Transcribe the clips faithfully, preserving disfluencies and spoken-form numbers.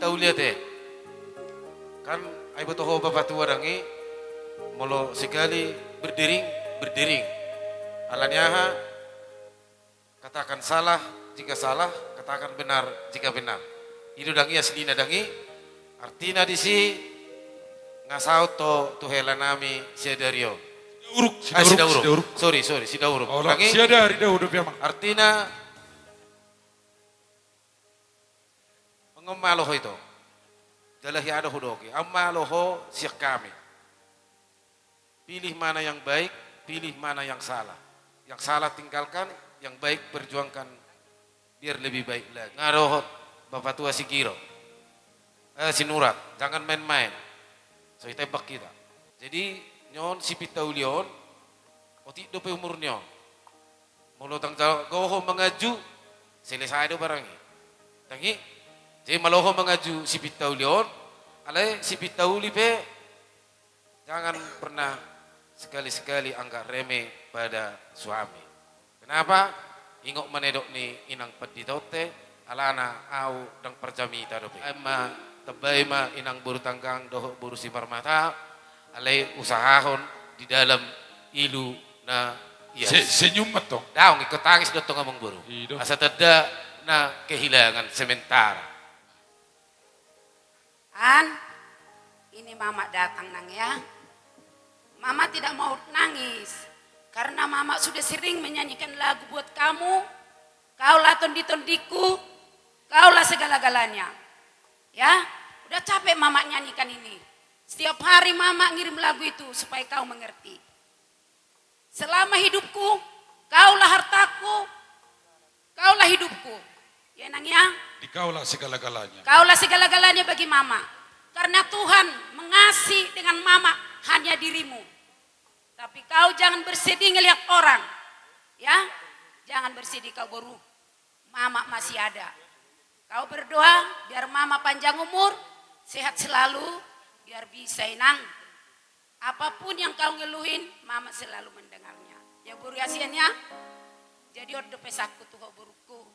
Tauliate. Kan ai boto ho bapatua dang i, molo sekali berdering, berdering. Alani aha? Katakan salah jika salah, katakan benar jika benar. I do dang i aslina dang i. Artina disi nga saut ho tu helanami Siadari on. Sidauruk, ah, Sidauruk, Sidauruk. Sidauruk. Sorry, sorry, Sidauruk. Dang i. Siadari do dope, amang. Artina, mangamalo ho ito. Jala hea do hudok i, amalo ho sian hami. Pilih mana yang baik, pilih mana yang salah. Yang salah tinggalkan, yang baik perjuangkan biar lebih baik lagi. Nga dohot bapatua Sigiro. Eh, Sinurat, jangan main-main. So itembak hita. Jadi, nion si Pintauli on, otik dope umurna on. Molo ndang jago ho manganju, selesai do barang i. Dang i, jadi malo ho manganju si Pintauli on, alai si Pintauli pe jangan pernah sekali-sekali anggap remeh pada suami. Kenapa? Ingot ma na nidok ni inang pandita on te, alana au ndang parjamita dope. Ai ma, tambai ma inang boru Tanggang dohot boru Simarmata, alai usahahon di dalam ilu na ias. Se-, senyum ma tong. Daong, ingkon tangis do tong, amang boru. I do. Asa tanda na kehilangan sementara. An, ini Mama datang, Nang, ya. Mama tidak mau nangis, karena Mama sudah sering menyanyikan lagu buat kamu. Kaulah tondi-tondiku, kaulah segala-galanya. Ya, udah capek Mama nyanyikan ini. Setiap hari Mama ngirim lagu itu supaya kau mengerti. Selama hidupku, kaulah hartaku, kaulah hidupku. Ya, Nang, ya. Di kaulah segala-galanya. Kaulah segala-galanya bagi Mama. Karena Tuhan mengasihi dengan Mama hanya dirimu. Tapi kau jangan bersedih ngelihat orang. Ya, jangan bersedih kau, boru. Mama masih ada. Kau berdoa biar Mama panjang umur, sehat selalu, biar bisa, Inang. Apapun yang kau ngeluhin, Mama selalu mendengarnya. Ya, boru, ya, sian, ya. Jadi on do pesanku tu ho, boruku.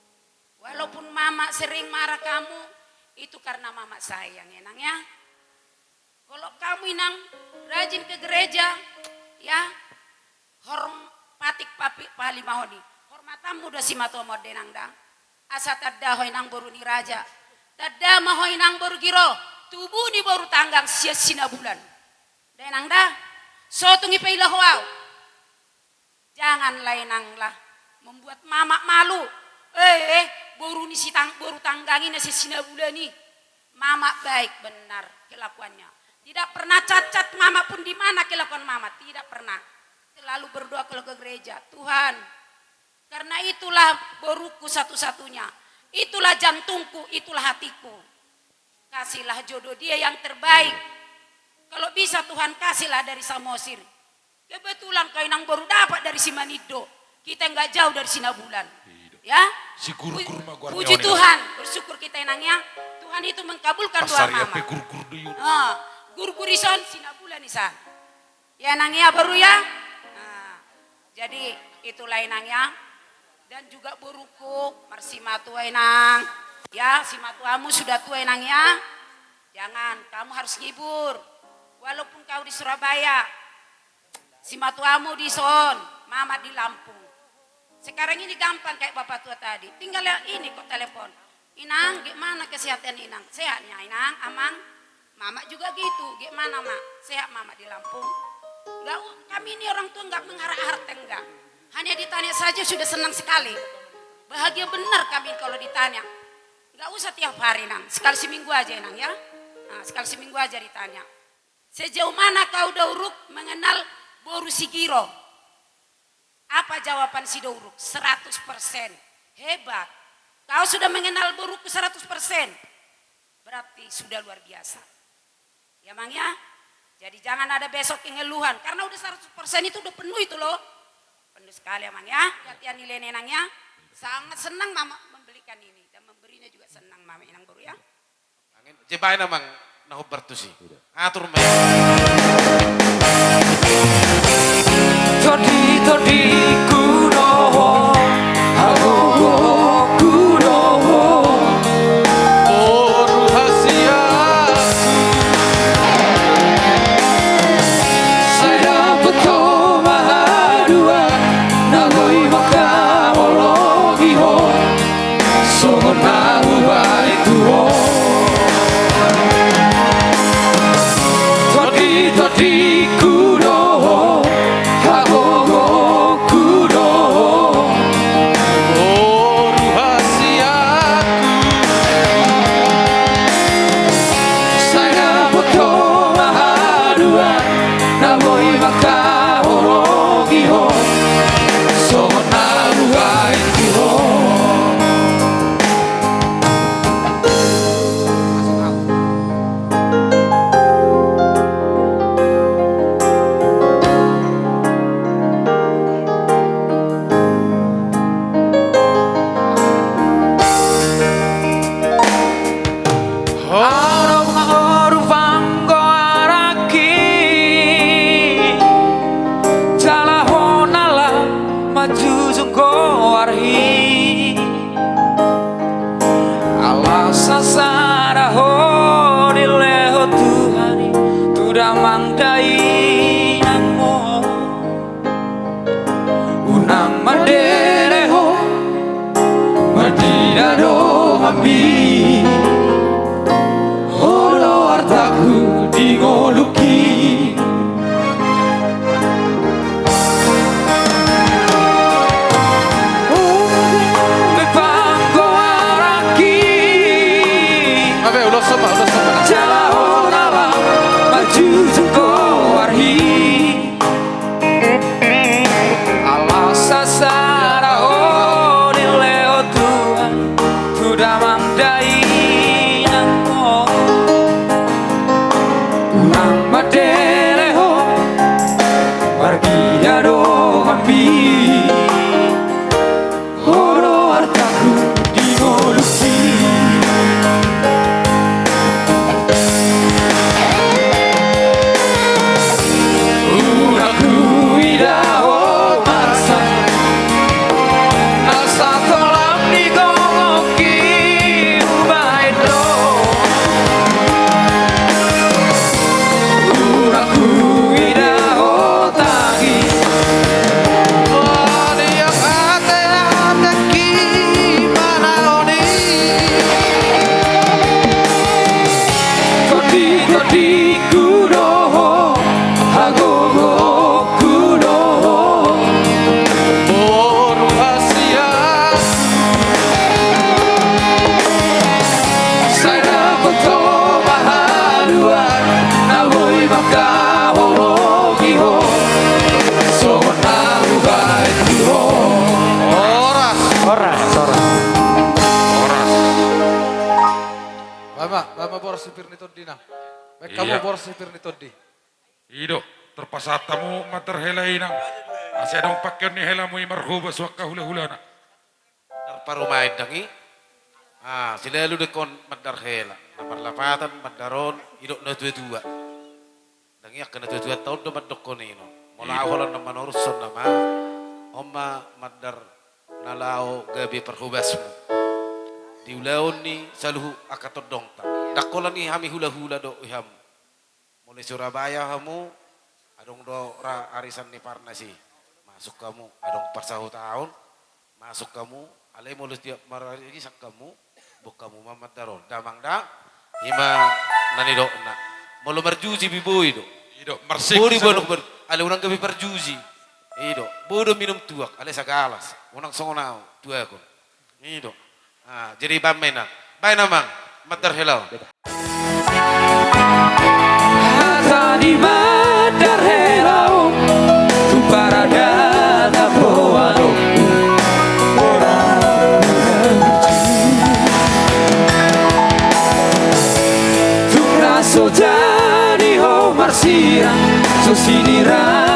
Walaupun Mama sering marah kamu, itu karena Mama sayang, ya, Nang, ya. Kalau kamu, Inang, rajin ke gereja, ya, horm-, patik papi-, palimahon i. Hormatanmu do simatuam on, Dainang, da. Asa tanda ho, Inang, boru ni raja. Tanda ma ho, Inang, boru Giro. Tubu ni boru Tanggang sian Sinabulan. Dainang, da. So tung ipaila ho au. Janganlah, Inang, lah membuat Mama malu. Eh, eh, boru ni si Tang-, boru Tanggang i na sian Sinabulan i. Mama baik benar kelakuannya. Tidak pernah cacat Mama pun di mana kelakuan Mama. Tidak pernah. Selalu berdoa kalau ke gereja. Tuhan, karena itulah boruku satu-satunya. Itulah jantungku, itulah hatiku. Kasihlah jodoh dia yang terbaik. Kalau bisa, Tuhan, kasihlah dari Samosir. Kebetulan kau, Inang boru, dapat dari Simanindo. Kita nggak jauh dari Sinabulan. Iya. Ya? Si Gurgur ma goarna. Puji Tuhan, bersyukur kita, Inang, ya. Tuhan itu mengkabulkan doa Mama. Pasar ya pe Gurgur do, iya. Ah, Gurgur ison, Sinabulan ison. Ya, Nang, ya, boru, ya. Nah, jadi itulah, Inang, ya. Dan juga boruku, marsimatua, Inang. Ya, simatuamu sudah tua, Inang, ya. Jangan, kamu harus ngibur. Walaupun kau di Surabaya, simatuamu dison, Mama di Lampung. Sekarang ini gampang kayak bapak tua tadi. Tinggal ya ini kok telepon. Inang, gimana kesehatan Inang? Sehatnya Inang, Amang? Mama juga gitu. Gimana, Mak? Sehat Mama di Lampung? Nggak, kami ini orang tua nggak mengharap harta, enggak. Hanya ditanya saja sudah senang sekali. Bahagia benar kami kalau ditanya. Nggak usah tiap hari, Nang. Sekali seminggu aja, Inang, ya. Nah, sekali seminggu aja ditanya. Sejauh mana kau, Dauruk, mengenal boru Sigiro? Apa jawaban si Dauruk? Seratus persen. Hebat. Kau sudah mengenal boruku seratus persen. Berarti sudah luar biasa. Ya, Mang, ya. Jadi jangan ada besok pengeluhan. Karena udah seratus persen itu udah penuh itu loh. Penuh sekali, Amang, ya. Latihan nilai, Nang, ya. Sangat senang Mama membelikan ini. Dan memberinya juga senang Mama, Inang boru, ya. Angin, je baen, Amang, na hombar tusi. Atur ma. Tondi-tondingku do ho, hagogoku do ho. Boru Hasian. Tondingku do ho, hagogoonku do ho, boru hasianku. Sai dapot ho ma haduan, na boi mangkaholongi ho, songon na hubaen tu ho. Adong ma ho rupam goarangki, jala ho na lam manjujung goarhi. Ala sasada ho dilehon Tuhan i tu damang dainang on. Unang mandele ho, marnida donganmi. Ho do artangku di ngolungki. Rupam goarangki. Abe, ulos sama, ulos sama. Jala ho na lam manjujung goarhi. Ala sasada ho dilehon Tuhan tu damang dainang on. Unang mandele ho, marnida donganmi. Ho do artangku di ngolungki. Unang huida ho marsak, na satolam di gogongki hubaen do. Unang huida ho tangis. Wah, dia kate-kateki manaoni. Tondi-tondingku do ho, hagogoonku do ho. Boru hasian. Sai dapot ho ma haduan, na boi mangkaholongi ho, songon na hubaen tu ho. Horas. Horas, horas. Horas. Bahen ma, bahen ma boras sipir ni tondina. Bahen hamu boras sipir ni tondi. I do, tarpasahat hamu mandar hela inang. Asa adong pangkeon ni helamu i marhobas tu angka hulahulana. Mandar parumaen dang i. Ah, silalu do ingkon mandar hela. Na marlapatan mandar on, didok natuatua. Dang i angka natuatuanta on do mandokkon i, no. Molo au holan na manorushon nama, on ma mandar na laho gabe parhobasmu di ulaon ni saluhut angka tondongta. Ndang holan i hami hulahula dohot i hamu. Molo i Surabaya hamu, adong do ra arisan ni Parnas i. Masuk hamu, adong parsahutaon, masuk hamu, alai molo tiap mararisan hamu, boan hamu ma mandar on. Damang da, i ma na nidokna. Molo marjuji pe boi do. I do, marsik. Boi do, boan hamu mar-, alai unang gabe parjuji. I do, boi do minum tuak, alai sagalas. Unang songon au, tuakon. I do. Ah, jadi bahen ma inang. Bahen amang, mandar hela on. Hata ni mandar hela on, tung paradaton boanonku. Tung na so jadi ho marsirang, so sinirang